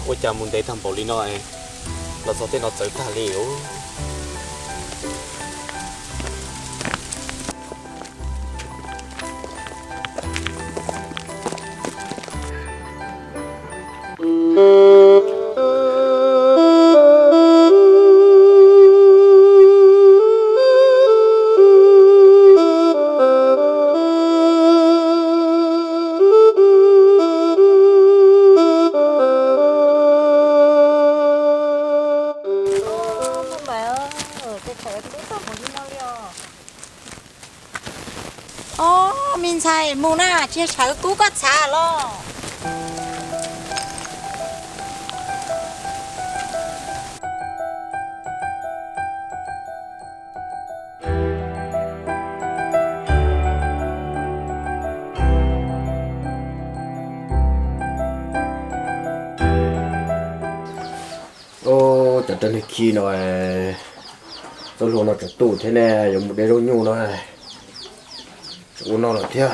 Ua cas mus ntev tag npaum li no es los txog tej no txawv tag li os. Ob, me ntxhais, mus na, tsis yog sawv kub koj txhav los. Cov rab niag khi no, txoj hlua no tseem tu thiab ne, yuav mus de zaub nyuj no. Ua no lawm thiab.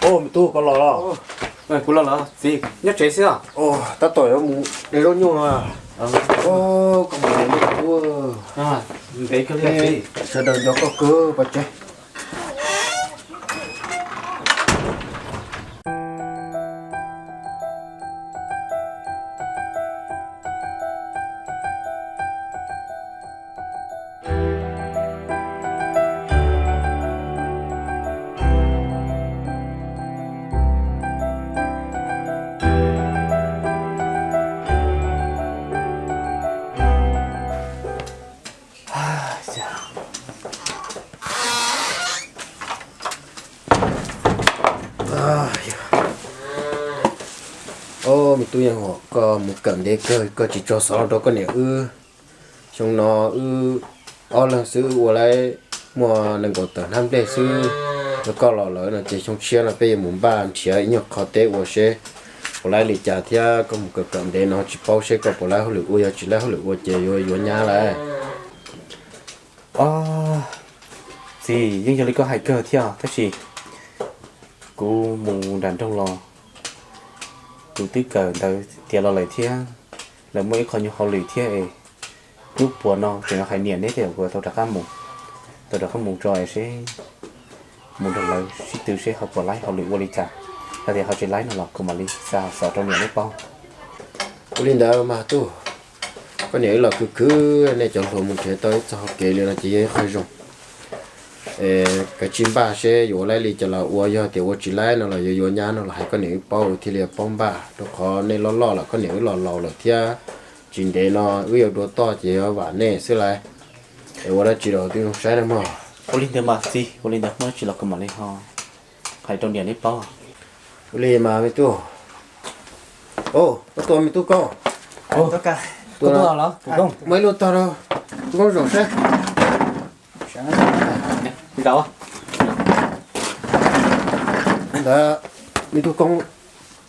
Ua, me tub, koj los los? Kuv los los txiv, nyob tsev xwb os. Tab tom yuav mus de zaub nyuj no. Koj mus de zaub nyuj. Ntev kawg li txiv. Sawv daws nco koj kawg, pais tsev. Au, me tub Yeej Huam, koj mus kawm ntev kawg koj tsis tso xov los rau koj niam wb. Xyoo no wb ob leeg xwb ua laib muaj nees nkaum tawm hnab nplej xwb. Yog koj los lawm no ces xyoo tshiab no peb yuav mus npaj nrhiav ib nyuag qho teb ua seb puas laib li cas thiab koj mus kawm kawm ntev no tsis paub seb koj puas laib hauj lwm ua, yog tsis laib hauj lwm ua ces yuav yuav nyab lawm. Txiv, yeej yog li koj hais kawg thiab tab sis kuv mus nram nroog los kuv twb kawm ntawv tiav los lawm thiab, lawv muaj ib qho nyuag hauj lwm thiab es hnub puas no tseem hais niam neb tias kuv tau rov qab mus, tau rov qab mus tso es seb mus nrog lawv sib tw seb ho puas laib hauj lwm ua li cas. Yog tias ho tsis laib no los kuv mam li xa xov rau niam neb paub. Ua li ntawd mas tub, koj niam wb los khwv khwv, nej cov hluas mus nrhiav tau ib txoj hauv kev li no ces yog ib qho zoo. Kav tsij npaj seb yuav ua laib li cas los ua, yog tias ua tsis laib no los yuav yuav nyab no los hais koj niam wb paub thiaj li paub npaj, rau qhov nej loj loj lawm koj niam wb los laus lawm thiab. Tsis ntev no wb yuav dua toj ces yuav vam nej xwb lauj. Es ua dab tsi los twb zoo saib na mog. Ua li ntawd mas txiv, ua li ntawd muaj dab tsi los kuv mam li ho hais rau niam neb paub. Ua li mas me tub. Koj tuaj me tub Koob. Muaj ib lub tog rau tub Koob zaum saib. Ntawd, me tub Koob,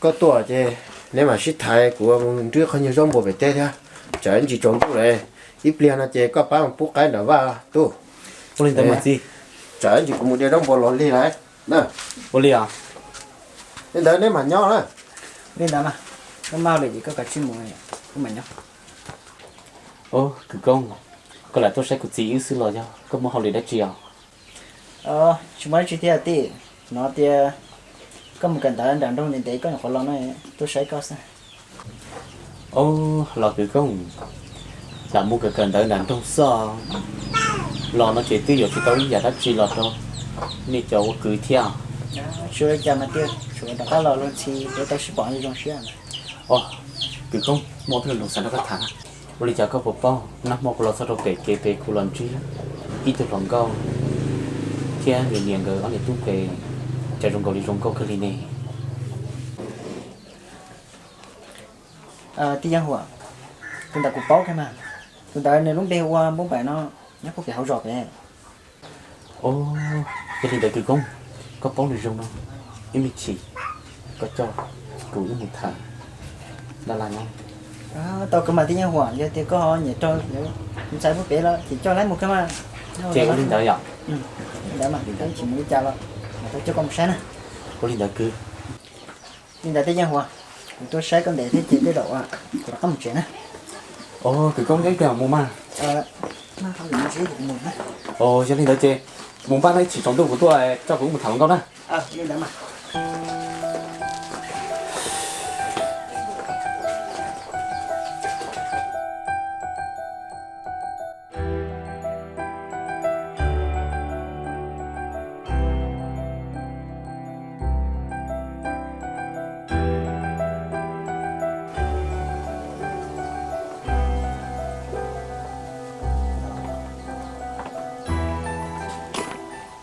koj tuaj ces neb mam sib thaiv, kuv mus nrhiav qhov nyuag zaub npua pem teb thiab, tsam ib ntsis tsaus ntuj lawm. Ib pliag no ces koj pab mus pub qaib nram vaj tub. Ua li ntawd mas txiv. Tsam ib ntsis kuv mus de zaub npua los lig lawm na. Ua li os. Li ntawd neb mam nyob na. Li ntawd mas, koj maj lawm ces koj kav tsij mus, wb mam nyob. Au, kwv Koob, koj lam tuaj saib kuv txiv wb xwb los yog koj muaj hauj lwm dab tsi os? Tsis muaj dab tsi thiab tij, hnov tias koj mus kawm ntawv nram nroog ntev ntev koj nyuam qhuav los no, tuaj saib koj xwb. Au, los kwv Koob, lam mus kawm kawm ntawv nram nroog xwb, los no ces twb yuav tsis tau ib yam dab tsi los rau nej cov ua kwv thiab. Tsis ua li cas mas tij, tsuas rov qab los luag ntxhi yuav tau sib pom zoo siab. Au, kwv Koob, muaj ob peb lo lus xav nrog koj tham. Ua li cas koj puas paub, nag hmo kuv los txog rau pem kev pem kuv los ntsib ib tug hluas nkauj thiab nws niam nkawd ob niam tub pem, cas zoo nkaus li zoo nkauj kawg li ne. Tij Yeej Huam, tus ntawd kuv paub kiag mas. Tus ntawd nws lub npe hu ua Npoob Npaim no, nyob puag pem hauv zos pem. Au, yog li ntawd kwv Koob, koj paub nws zoo no, ib me chim koj coj kuv wb mus tham laj laj no. Tau kawg mas tij Yeej Huam, yog tias koj ho nyiam raug ntxhais puag pem los ces coj laib mus kawg mas. Ces ua li ntawd yom. Ntawd mas, tsis mus li cas los mas tau coj koj mus saib na. Ua li ntawd kwv. Li ntawd tij Yeej Huam, Kuv tuaj saib koj ntev thiab ces tej zaum kuv rov qab mus tsev na. Ov, kwv Koob, nyob ib pliag mus mas. Yog li ntawd ces mus npaj no ib chim tsaus ntuj kuv tuaj coj kuv mus tham hluas nkauj na.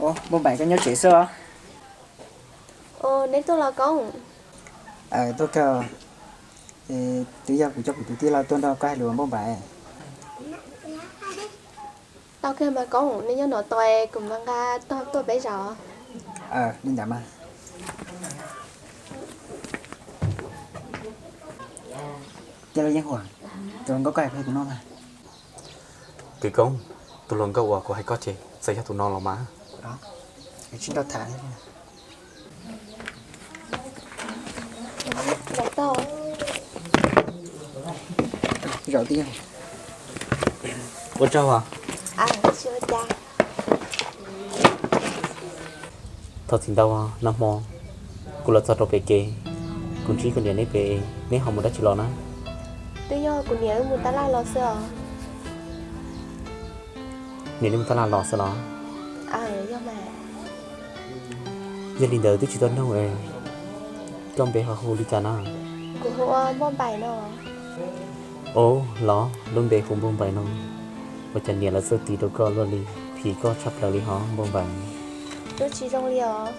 Ov, Npauj Npaim, koj nyob tsev xwb os? Neb tuaj los Koob? Tuaj kawg. Twb yog kuv coj kuv tus tij laug tuaj nrog koj hais lus Npauj Npaim. Tau kawg mas Koob, nej nyob no tos kuv mam nqa tog tuaj peb zaum. Li ntawd mas. Tij laug Yeej Huam, tus hluas nkauj koj hais kuv no mas. Kwv Koob, tus hluas nkauj uas kuv hais koj ces txawm yog tus no los mas. Tsis nrog tham. Ua tsaug. Thov txim ntau, nag hmo kuv los txog rau pem kev, kuv ntsib koj niam neb pem, neb ho mus dab tsi los na? Twb yog kuv niam wb mus tab laj los xwb os. Niam neb mus tab laj los xwb los? Yog li ntawd twb tsis tau nug es koj npe ho hu li cas na? Kuv hu ua Npauj Npaim no. Ov, los lub npe hu Npauj Npaim no, ua cas niam lawv txawj tis rau koj luaj li, phim koj tshaj plaws li hov Npauj Npaim. Twb tsis zoo li os.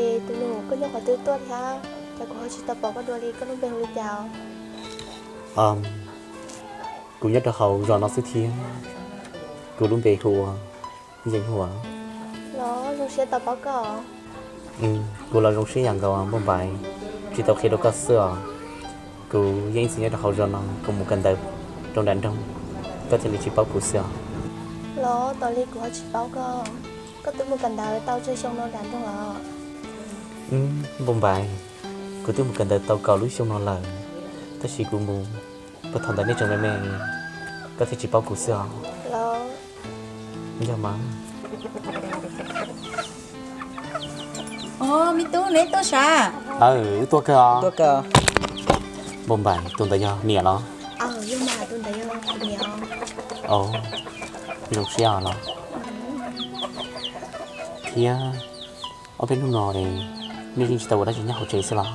Es tus nus, koj nyob qhov twg tuaj thiab, cas kuv ho tsis tau pom koj dua li, koj lub npe hu li cas? Kuv nyob rau hauv zos no xwb thiab, kuv lub npe hu ua Yeej Huam. Los zoo siab tau paub koj. Kuv los zoo siab yam nkaus Npauj Npaim, tsis tau qhia rau koj xwb os. Kuv yeej ib txwm nyob rau hauv zos no, kuv mus kawm ntawv rau nram nroog, koj thiaj li tsis paub kuv xwb os. Los tos li kuv ho tsis paub koj, koj twb mus kawm ntawv tau tsawg xyoo no nram nroog los? Npauj Npaim, kuv twb mus kawm ntawv tau kaum lub xyoo no lawm, tab sis kuv mus puag thaum ntawd nej tseem me me, koj thiaj tsis paub kuv xwb os. Yog mas. Ov, me tub, neb tuaj sav? Wb tuaj kawg os. Npauj Npaim, tus ntawd yog niam los? Zoo siab los? Thiab ob peb hnub no nej yeej tsis tau ua dab tsi nyob hauv tsev xwb los?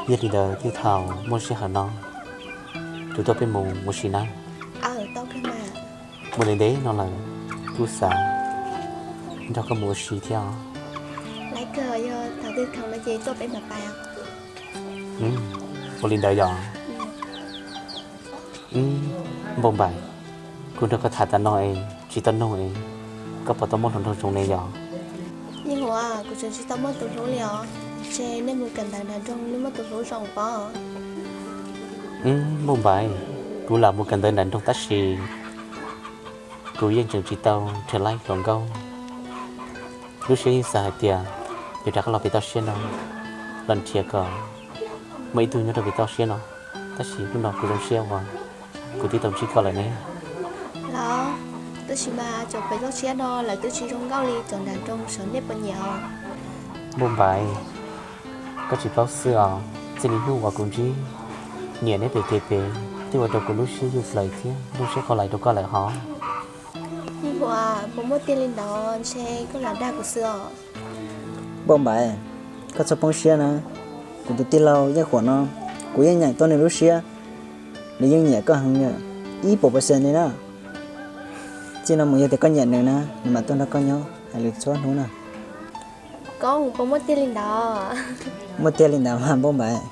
Yog li ntawd tej thaum muaj sij hawm no kuv tuaj peb mus ua si na. Mus ntev ntev no lawm, kuj xav nrog koj mus ua si thiab os. Ua li ntawd yog? Npauj Npaim, kuv nrog koj tham tas no es tsis tau noog es koj puas tau muaj hluas nraug zoo ne yog? Yeej Huam, kuv tseem tsis tau muaj tus hlub li os, ntshe nej mus kawm ntawv nram nroog nej muaj tus hlub zoo pob. Npauj Npaim, kuv lam mus kawm ntawv nram nroog tab sis kuv yeej tseem tsis tau nrhiav laib hluas nkauj. Lub siab yeej xav hais tias yuav rov qab los pem toj siab no los nrhiav kom muaj ib tug nyob rau pem toj siab no, tab sis hnub no kuv zoo siab uas kuv twb tau ntsib koj lawm ne. Los, tab sis mas cov pem toj siab no lawv twb tsis zoo nkauj li cov nram nroog, xyov nej puas nyiam os. Npauj Npaim, koj tsis paub xwb os, txij li hnub uas kuv ntsib niam neb pem kev pem twb ua rau kuv lub siab yuj plaws thiab lub siab qhau lais rau koj lawm hov. Yeej Huam, puas muaj tiag li ntawd, ntshe koj lam dag kuv xwb os. Npauj Npaim, koj txhob poob siab na, kuv tus tij laug Yeej Huam no, kuv yeej nyeem tau nws lub siab, nws yeej nyiam koj heev, ib puas percent li na. Txij no mus yog tias koj nyiam nws na, nws mam tuaj nrog koj nyob hais lus txhua hnub na. Koj puas muaj tiag li ntawd? Muaj tiag li ntawd mas Npauj Npaim.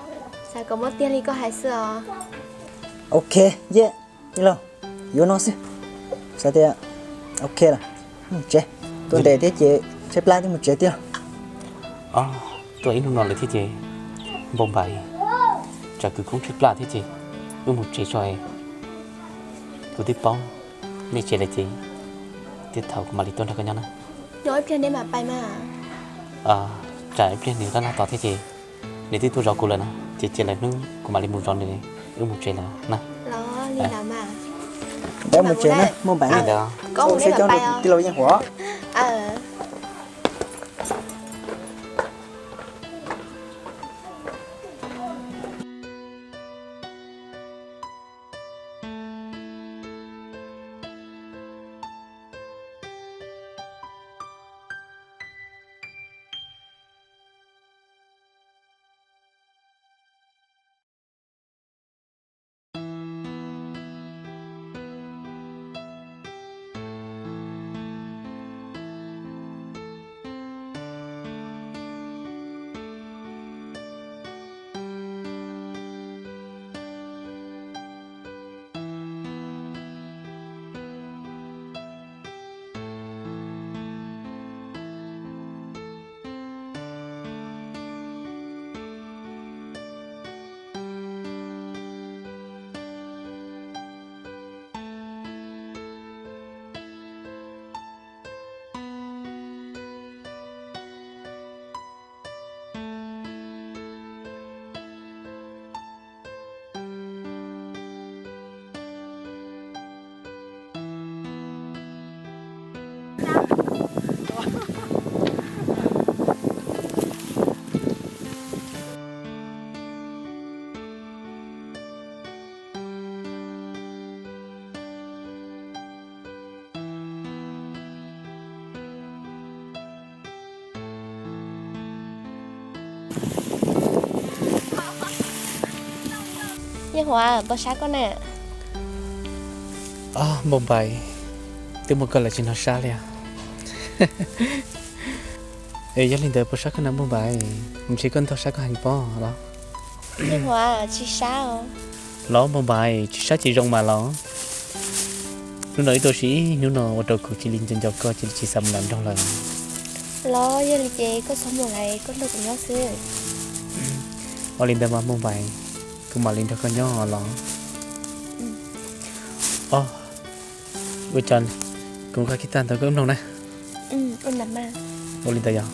Xav kom muaj tiag li koj hais xwb os. Ok, yes, tij laug, yuav no xwb. Xav tias ok lawm, mus tsev. Tuaj ntev thiab ces tshaib plab thiab, mus tsev tij laug. Tuaj ib hnub no lawm thiab ces Npauj Npaim, tsam kwv Koob tshaib plab thiab ces wb mus tsev tso es. Kuv twb paub nej tsev lawm ces tej thaum kuv mam li tuaj nrog koj nyob na. Nyob ib pliag neb mam pais mas. Tsam ib pliag nws qab lag tos thiab ces nws twb tuaj zov kuv lawm na, ces cia lawm hnub kuv mam li mus zov nws, wb mus tsev lawm na. Peb mus tsev na Muaj Npaim. Tij laug Yeej Huam. Yeej Huam, puas sab koj na? Npauj Npaim, twb muaj koj lawm tsis hnov sab li. Es yog li ntawd puas sab koj na Npauj Npaim? Ntshe koj ntog sab koj heev pob los? Yeej Huam, tsis sab os. Los Npauj Npaim, tsis sab ces zoo mas los. Hnub no wb tuaj ua si ib hnub no ua rau kuv cia li nco nco koj cia li tsis xav mus nram nroog lawm. Los yog li ces koj txhob mus lawm, koj nrog kuv nyob xwb. Ua li ntawd mas Npauj Npaim, kuv mam li nrog koj nyob los. Ua cas kuv nqa kiv tag ntawd koj mloog na. Ua li ntawd yog.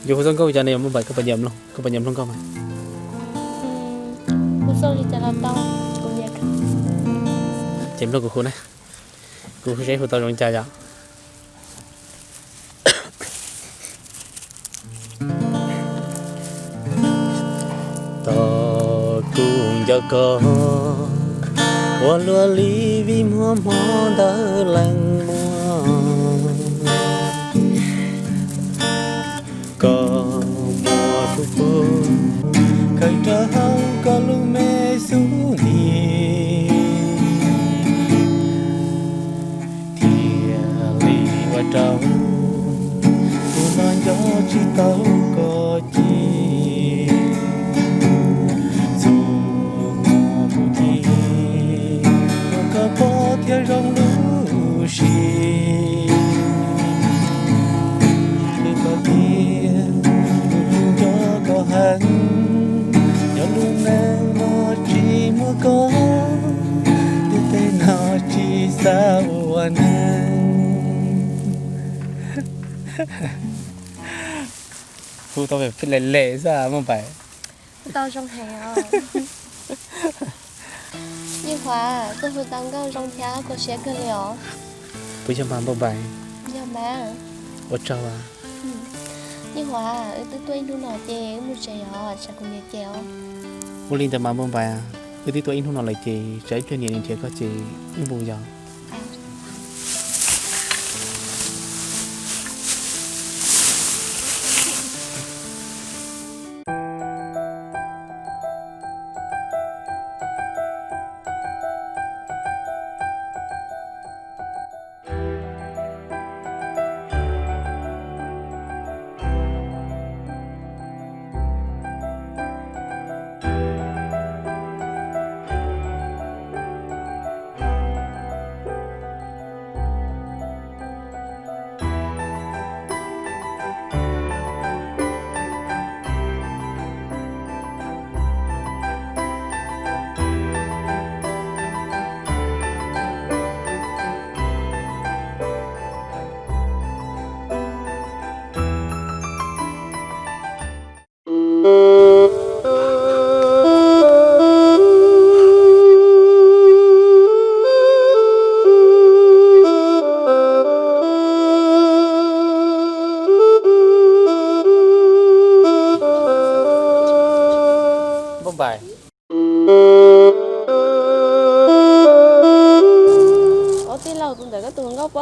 Yus hu txoj nkauj cas ne Npauj Npaim, koj puas nyiam mloog, koj puas nyiam mloog nkauj mas? Ces mloog kuv hu na, kuv hu seb hu tau zoo cas yom. Tos kuv nco koj ua luaj li vim muaj hmo ntawd leej muaj. Koj muaj kuv pub khaws rau hauv koj lub me xub ntiag, thiaj li ua rau kuv no nco tsis tau koj ci. Txhua hmo kuv cia ua koj poj thiab zoo lub siab. Twb paub tias kuv nco koj heev, yog lub neej no tsis muaj koj, twb tej no tsis xav ua neej. Hu tau lem lem xwb Npauj Npaim. Hu tau zoo heev os. Yeej Huam, koj hu tau nkauj zoo thiab kho siab kawg li os. Puas yog mas Npauj Npaim? Yog mas. Ua tsaug. Yeej Huam, wb twb tuaj ib hnub no ces wb mus tsev os, tsam kuv niam cem os. Ua li ntawd mas Npauj Npaim, wb twb tuaj ib hnub no lawm ces tsam ib pliag niam nrhiav koj ces wb mus yog.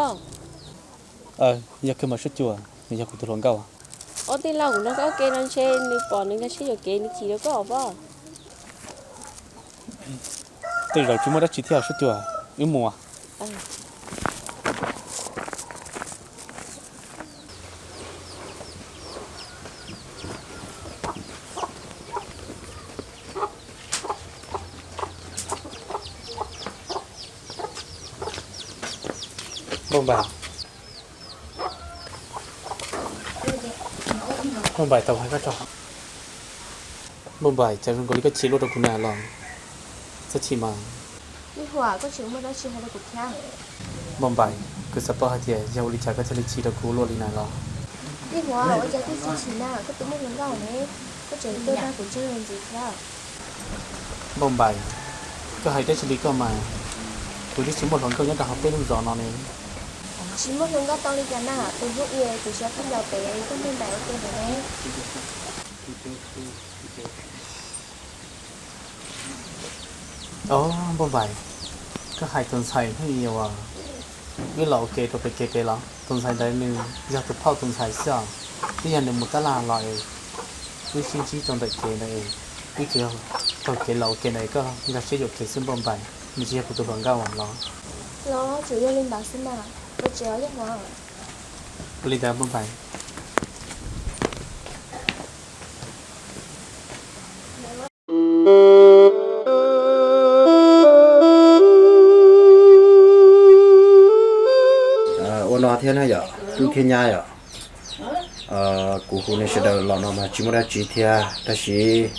Yog kawg mas Suab Cua, nws yog kuv tus hluas nkauj. Ob tij laug, kuv nrog koj ua ke no ntshe nws pom nws nkag siab yuam kev nws chim rau koj os pob. Tej zaum tsis muaj dab tsi thiab Suab Cua, wb mus. Npauj Npaim, Npauj Npaim, tau hais koj tso. Npauj Npaim, cas zoo nkaus li koj chim luaj rau kuv na los? Txhob chim mas. Ib Huam, koj tseem muaj dab tsi hais rau kuv thiab? Npauj Npaim, kuv xav paub hais tias yog ua li cas koj thiaj li chim rau kuv luaj li na los? Ib Huam, ua cas koj tsis chim na, koj twb muaj hluas nkauj ne, koj tseem tuaj dag kuv tseg ntxiv thiab. Npauj Npaim, koj hais dab tsi li koj mas, kuv twb tsis muaj hluas nkauj nyob rau hauv peb lub zos no ne. Tsis muaj hluas nkauj tau li cas na, tus hnub i kuv siab pheej ncaus pem koj Npauj Npaim ua ke ntawd ne. Os Npauj Npaim, koj hais tus ntxhais hnub i uas wb los ua ke rau pem kev pem los? Tus ntxhais ntawd nws yog tus phauj tus ntxhais xwb os, twb yog nws mus tab laj los es wb sib ntsib rau ntawm kev ntawd es wb tsuas yog taug kev los ua ke ntawd es koj nkag siab yuam kev xwb Npauj Npaim, nws tsis yog kuv tus hluas nkauj los? Los tsuas yog li ntawd xwb na, ua tsis ua li Huam. Ua li ntawd Npauj Npaim. Ua no thiab na yom, tub thiab nyab yom. Kuv hu nej sawv daws los no mas tsis muaj dab tsi thiab, tab sis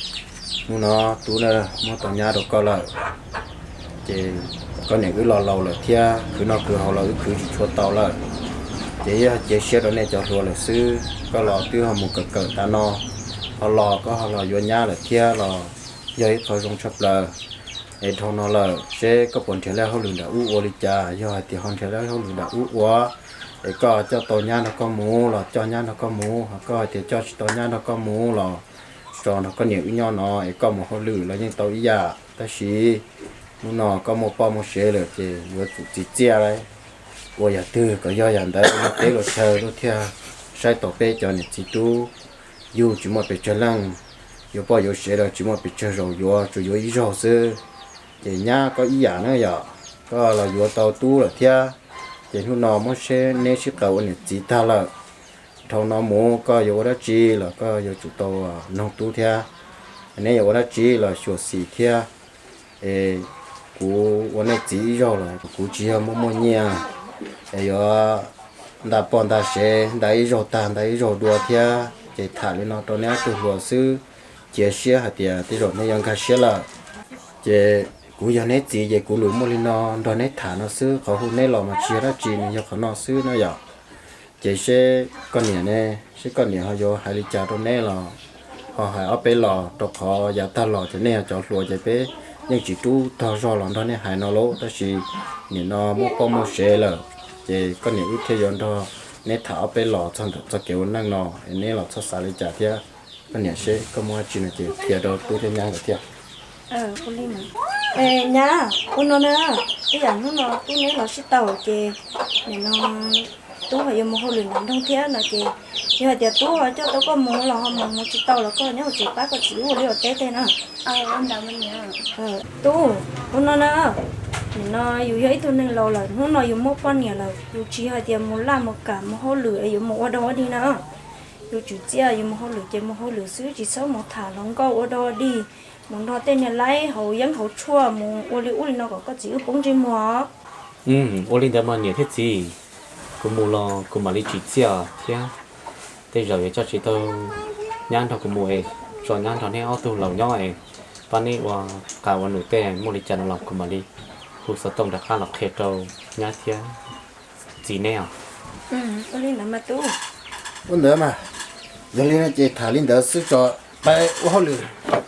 hnub no tub na muab tau nyab rau koj lawm. Ces koj niam wb los laus lawm thiab, khwv noj khwv haus los wb khwv tsis tshua tau lawm. Ces yog cia siab rau nej cov hluas lawm xwb, koj los twb ho mus kawm kawm tas no, ho los koj ho los yuav nyab lawm thiab los yog ib qho zoo tshaj plaws. Es dhau no lawm seb koj puas nrhiav lej hauj lwm nram ub ua li cas, yog hais tias ho nrhiav lej hauj lwm nram ub ua, es koj coj tau nyab nrog koj mus los coj nyab nrog koj mus, ho koj hais tias coj tsis tau nyab nrog koj mus los tso nrog koj niam wb nyob no es koj mus hauj lwm los yeej tau ib yam. Tab sis hnub no koj muaj poj muaj sev lawm ces yuav tsum txim txiaj lauj. Ua yam twg kom yog yam ntawd, luag teb luag chaw luag thiaj saib tau peb cov niam txiv tub. Yug tsis muaj pes tsawg leej, yuav poj yuav sev los tsis muaj pes tsawg zaus yuav, tsuas yuav ib zaug xwb. Ces nyab koj ib yam na yom, koj los yuav tau tub lawm thiab. Ces hnub no muab seb neb sib qawm ua niam txiv tag lawm, dhau no mus koj yuav ua dab tsi los koj yuav tsum tau noog tub thiab. Neb yuav ua dab tsi los xyuam xim thiab. Es kuv ua nej txiv ib zaug los kuv tsis yog muaj muaj nyiaj, es yuav nta poj nta sev nta ib zaug tag nta ib zaug dua thiab. Ces tham li no rau neb ob tug hluas xwb, cia siab hais tias tej zaum neb yuav nkag siab lawm. Ces kuv yog neb txiv ces kuv lus muaj li no nrog neb tham no xwb, qhov hu neb los mas tsis yog dab tsi, nws yog qhov no xwb no yom. Ces seb koj niam ne, seb koj niam ho yuav hais li cas rau neb los ho hais ob peb los, rau qhov yav tag los ces nej yog cov hluas ces peb yeej tsis rub tog zog los nrog nej hais no lauj. Tab sis nim no muaj poj muaj sev lawm, ces koj niam wb thiaj yuav nrog neb tham ob peb los txog ntawm txoj kev ua neej no, es neb los txhob xav li cas thiab. Koj niam seb koj muaj dab tsi no ces qhia rau tub thiab nyab nkawd thiab. Nyab, ua no na, ib yam hnub no tub neb los sib tau ces nim no tub ho yuav mus hauj lwm nram nroog thiab no ces yog hais tias tub ho coj tau koj mus los ho mus, mus tsis tau los koj nyob hauv tsev pab koj txiv ua liaj ua teb tej na. Tub, ua no na, nim no yus yog ib tug neeg laus lawm, hnub no yus muaj poj niam lawm, yus tsis yog hais tias mus laj mus kam mus hauj lwm es yuav mus ua dog ua dig na. Yus tswm txiaj yus mus hauj lwm ces mus hauj lwm xwb, tsis txhob mus tham hluas nkauj ua dog ua dig, mus nrog tej niag laib hauv yeeb hauv tshuaj mus ua li ub li no kom koj txiv wb poob ntsej muag. Ua li ntawd mas niam thiab txiv, kuv mus los kuv mam li tswm txiaj thiab. Tej zaum yuav coj tsis tau nyab nrog kuv mus es tso nyab nrog neb ob tug laus nyob es pab neb ua qas ua num tej, muaj li cas no los kuv mam li hu xov tooj rov qab los qhia rau nyab thiab txiv neb os. Ua li ntawd mas tub. Ua ntawd mas, yog li no ces tham li ntawd xwb tso, pab ua hauj lwm.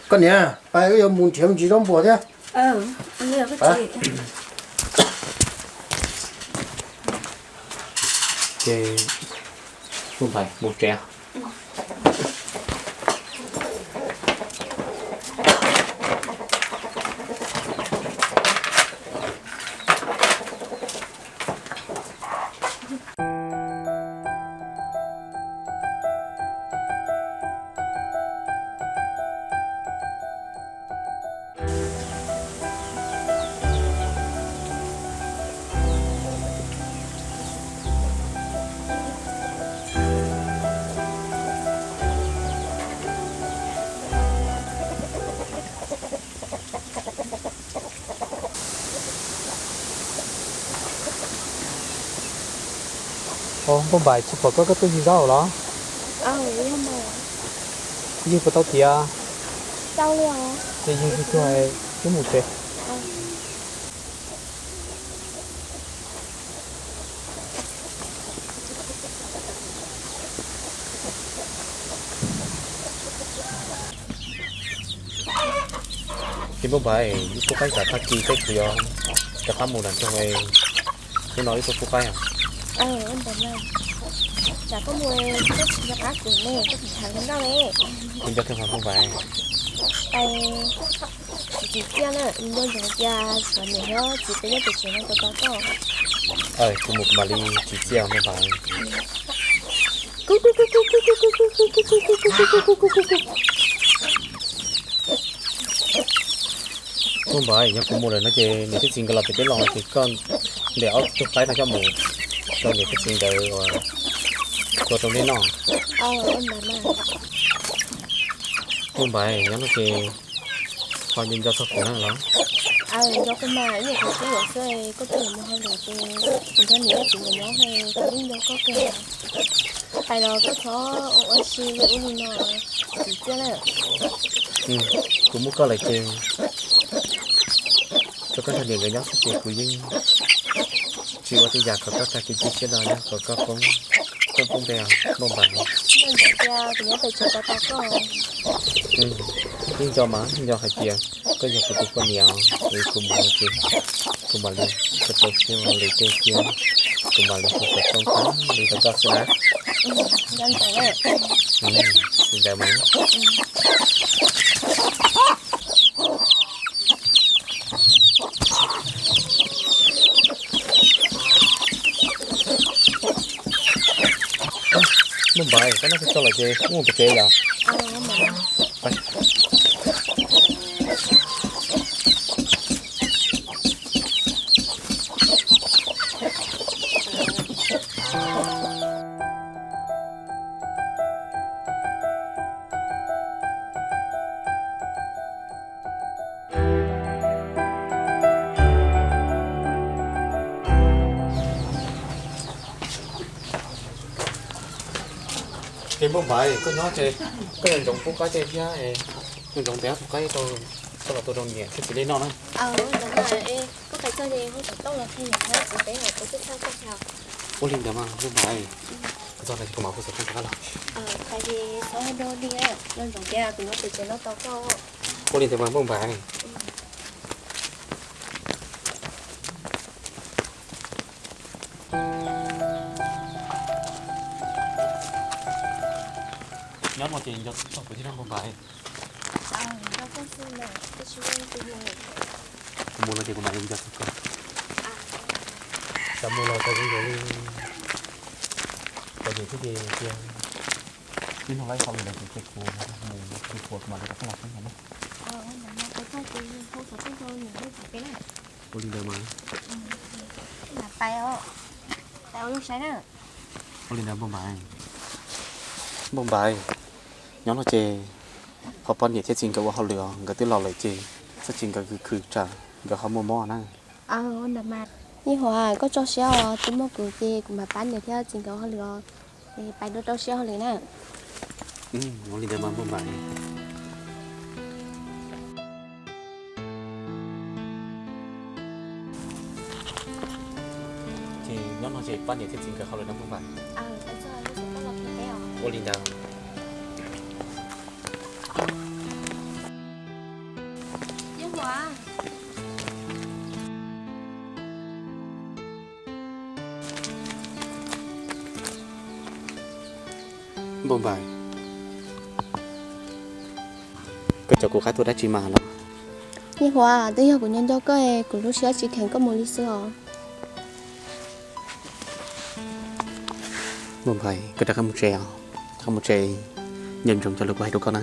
Koj niam, pab wb yuav mus nrhiav me ntsis zaub npua thiab. Ces Npauj Npaim mus tsev. Npauj Npaim, tsis pom koj, koj tuaj yug zaub los? Yug puas tau tiav? Ces yug tsuag tsuag wb mus tsev. Ces Npauj Npaim, wb pub qaib tsam tag kis tej kuv yuav rov qab mus nram nroog, hnub no wb tuaj pub qaib. Tsam koj mus, koj tsis nco qab kuv ne, koj tsis tham li nkauj ne. Kuv nco kawg mas Npauj Npaim. Tsis tsim txiaj na, nco ntsoov tias tsov niam thiab txiv peb nyob pem tsev no tos tos koj. Kuv mus kuv mam li tsim txiaj Npauj Npaim. Npauj Npaim, yog kuv mus lawm no ces niam thiab txiv nkawd los pem teb los ces koj ntes ob tug qaib no coj mus rau niam thiab txiv nkawd ua tua rau neb noj. Npauj Npaim, nyob no ces ho nco nco txog kuv na los? Nco kawg mas, ib nyuag qhov twb yuav xwb, koj twb yuav mus hauj lwm ces kuv nrog niam thiab txiv nkawd nyob, kuv yeej nco koj kawg. Pais los koj txhob ua ua si ub li no, tsis tsim txiaj na. Kuv muaj koj lawm ces tsuas koj nrog niam nkawd nyob xwb ces kuv yeej tsis ua tej yam kom koj tag kev cia siab no, yog kom koj poob, poob poob npe os Npauj Npaim. Nco ntsoov tias kuv nyob pem tsev tos tos koj. Yeej nco mas, nco hais tias koj yog kuv tus poj niam, es kuv mus no ces kuv mam li rau rau siab ua lwm tej thiab, kuv mam li hu xov tooj tag li rau koj xwb na. Nco ntsoov. Li ntawd mas. Npauj Npaim, koj noj txog lawm ces wb mus pem tsev yom? Ces Npauj Npaim, koj nyob ces koj nco ntsoov pub qaib tej thiab, nco ntsoov ntes ob tug qaib rau, koj los tua rau niam thiab txiv lej noj na. Ua li ntawd mas Npauj Npaim, kuv txog no ces kuv mam hu xov tooj rov qab los. Ua li ntawd mas Npauj Npaim. Nyob no ces nco txog kuv thiab Npauj Npaim. Kuv mus no ces kuv mam li nco txog koj. Txawm mus los tau zoo nkaus li tau niam thiab ces cia ib hnub lawm hauj lwm lawm ces kuv mus kuv puas kuv mam li rov qab los saib ntag na. Ua li ntawd mas. Ua li ntawd Npauj Npaim. Npauj Npaim, nyob no ces ho poj niam thiab txiv nkawd ua hauj lwm os, nkawd twb laus lawm ces txhob txwm nkawd khwv khwv tsam nkawd ho muaj mob na. Ntawd mas. Nyij Huam, koj tso siab os, tsis muaj kuv ces kuv mam pab niam thiab txiv nkawd ua hauj lwm os. Pais rau rau siab hauj lwm na. Ua li ntawd mas Npauj Npaim. Ces nyob no ces pab niam thiab txiv nkawd hauj lwm na Npauj Npaim. Ua li ntawd. Npauj Npaim, koj cov kuv qaib tuaj dab tsi mas los? Nyij Huam, twb yog kuv nco nco koj, kuv lub siab tsis kheev koj mus li xwb os. Npauj Npaim, koj rov qab mus tsev os, rov qab mus tsev, nco ntsoov cov lus kuv hais rau koj na.